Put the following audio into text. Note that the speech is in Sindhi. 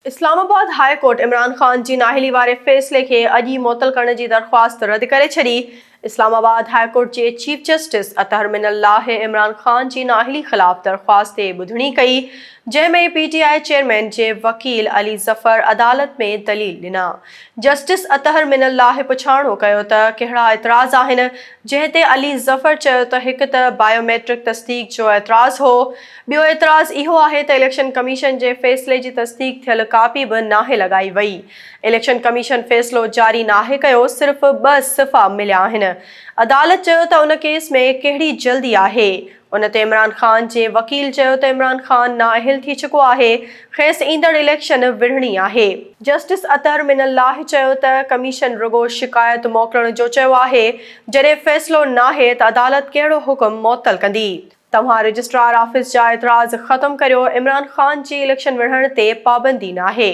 Islamabad high court Imran Khan جي نااهلي واري فيصلي کي اڄ ئي معطل ڪرڻ جي درخواست رد ڪري ڇڏي. اسلام آباد هاء ڪورٽ جي chief justice Athar Minallah Imran Khan جي نااهلي خلاف درخواست تي ٻڌڻي ڪئي، جنهن ۾ پي ٽي I chairman جي وڪيل علي ظفر عدالت ۾ دليل ڏنا. جسٽس اطهر من الله پڇاڻو ڪيو ته ڪهڙا اعتراض آهن، جنهن تي علي ظفر چيو ته هڪ ته بايوميٽرڪ تصديق جو اعتراض هو، ٻيو اعتراض اهو آهي ته اليڪشن ڪميشن جي فيصلي جي تصديق ٿيل ڪاپي به ناهي لڳائي وئي. اليڪشن ڪميشن فيصلو جاري ناهي ڪيو، صرف ٻه صفحا مليا آهن. عدالت چيو ته ان ڪيس ۾ ڪهڙي جلدي آهي؟ ان تي عمران خان جي وڪيل چيو ته عمران خان نااهل ٿي چڪو آهي، کيس ايندڙ اليڪشن وڙهڻي آهي. جسٽس اطهر من الله چيو ته ڪميشن رڳو شڪايت موڪلڻ جو چيو آهي، جڏهن فيصلو ناهي ته عدالت ڪهڙو حڪم معطل ڪندي؟ توهان رجسٽرار آفيس جا اعتراض ختم ڪريو، عمران خان جي اليڪشن وڙهڻ تي پابندي ناهي.